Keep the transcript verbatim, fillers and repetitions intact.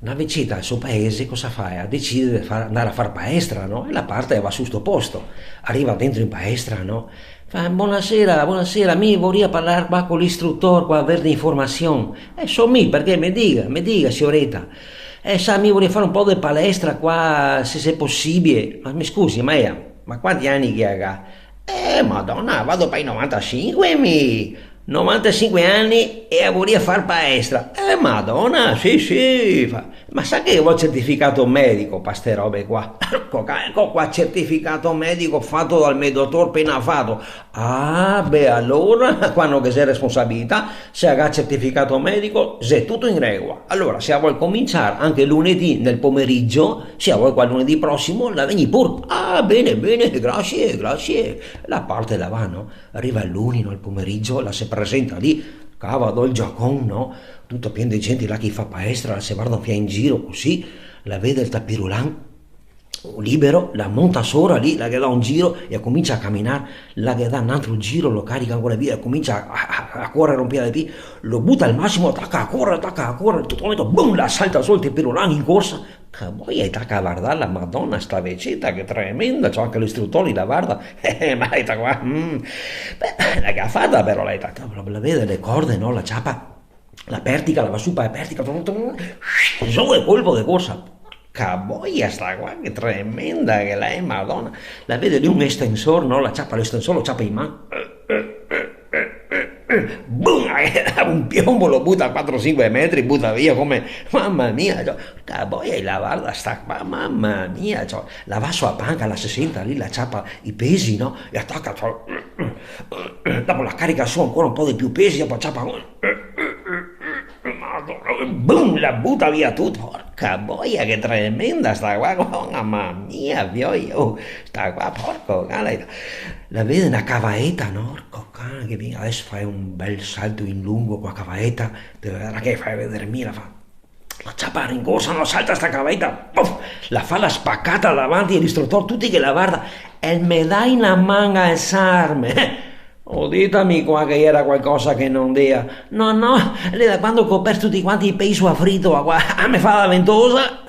Na veceta al so paese cosa fa? La decide de far, andar a far palestra, no? E la parte e va su sto posto. Riva dentro in palestra, no? Fa: "Bonasera, bonasera, mi voria parlar qua co l'istrutor, qua, aver de informasion." "Eh, so mi, parché? Me diga, me diga, sioreta." "Eh, sa, mi voria far un po' de palestra qua, se xe posibile." "Ma me scusi, ma ea, ma quanti ani che ea ga?" "Eh, Madona, vado pai novantasinque, mi." "Novantasinque ani e ea voria far palestra?" "Eh, Madona, sì, sì." Fa: "Ma sa che vol certificato medico pa ste robe qua?" "Eco ca, eco qua, certificato medico fato dal me dotor pena fato." "Ah, beh, alora, qua no ghe xe responsabilità, se ea ga certificato medico, xe tuto in regola. Alora, se ea vol cominciar anche lunedì nel pomerigio, se ea vol qua lunedì prosimo, la vegni pur." "Ah, bene, bene, grasie, grasie." La parte, la va, no? Riva el luni, no, al pomerigio, la se presenta lì, cava do el giacon, no? Tuto pien de gente là che i fa palestra, la se varda un fià in giro cusì, la vede el tapirulan libero, la monta sora lì, la ghe dà un giro e comincia a caminar, la ghe dà un altro giro, lo carica ancora via e comincia a, a, a corer un fià de pì, lo buta al masimo, taca a corer, taca a corer, tuto un momento, bum, la salta su el tapirulan in corsa. Ca boia, i taca a vardar, la Madona, sta veceta, che tremenda, ciò, anca l'istrutor i la varda, eh, ma sta qua, mm. Beh, la ga fata però, la, la, la vede le corde, no? La ciapa, la pertica, la va su pa la pertica, zo de colpo de corsa. Ca boia, sta qua, che tremenda che la xe, Madona. La vede lì un estensor, no? La ciapa l'estensor, lo ciapa in man. Bum! Un piombo, lo buta a quatro sinque metri, buta via come, mama mia, ciò, ca boia, i la varda sta qua, mama mia, ciò, la va su a panca, la se senta lì, la ciapa i pesi, no? E la taca, ciò, dopo la carica su ancora un po' de più pesi, dopo la ciapa, Madona, bum, la buta via tuto, porca boia, che tremenda sta qua, mama mia, fioi, oh, sta qua, porco cane, la vede na cavaeta, no? Porco cane, che vien, deso fa un bel salto in lungo co la cavaeta, te vedarà che fa veder mi, la fa. La ciapa, rincorsa, no, salta sta cavaeta, puf, la fa la spacata davanti e l'istrutor, tuti che la varda, e me dai na man a alsarme. Go dito mi qua che iera qualcosa che no ndea. No, no, l'è da quando che go perso tuti quanti i pei su a fritoa qua, ah, me fa la ventosa.